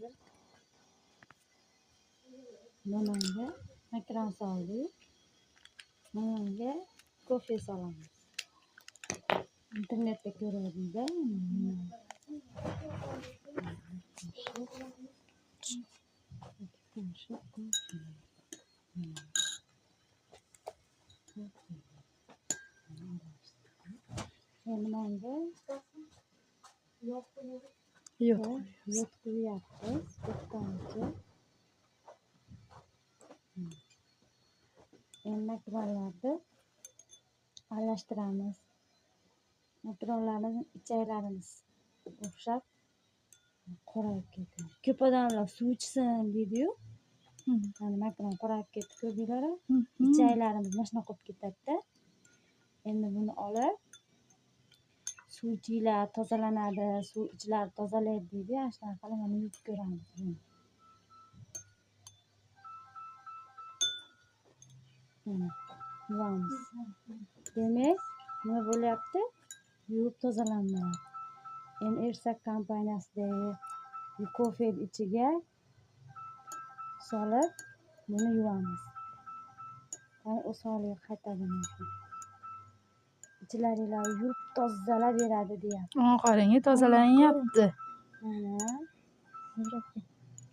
Hozir Nimanga makaron soldik. Nimanga kofe solamiz. Internetda ko'ruvdim-da. Qoshiq kofe. Endi manga yod qo'yyapmiz. Bir tomchi. Endi makaronlarni aralashtiramiz. Makaronlarni ichaklarimiz o'xshab qorayib ketadi. Ko'p odamlar suv ichsin deydi-yu. Mana makaron qorayib ketdi, ko'rdinglar-a? Ichaklarimiz mana shunaqa bo'lib ketadi-da. Endi buni olib suv ichinglar tozalanadi, suv ichlar tozalaydi deydi. Ana shunaqa qilib mana yuvib ko'ramiz buni. Mana yuvamiz. Demak, nima bo'lyapti? Yuvib tozalanmayapti. Endi Ersak kompaniyasidagi kofe ichiga solib buni yuvamiz. Ya'ni o'z holiga qaytadi. Ichlaringlar yuvib tozalab beradi deyapti. Qarang, tozalanyapti. Mana.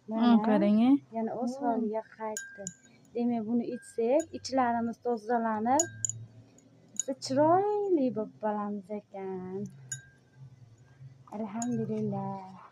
Mana qarang. Yana o'z holiga qaytdi. Demak, buni ichsak, ichlarimiz tozalanib, chiroyli bo'lib qolamiz ekan. Alhamdulillah.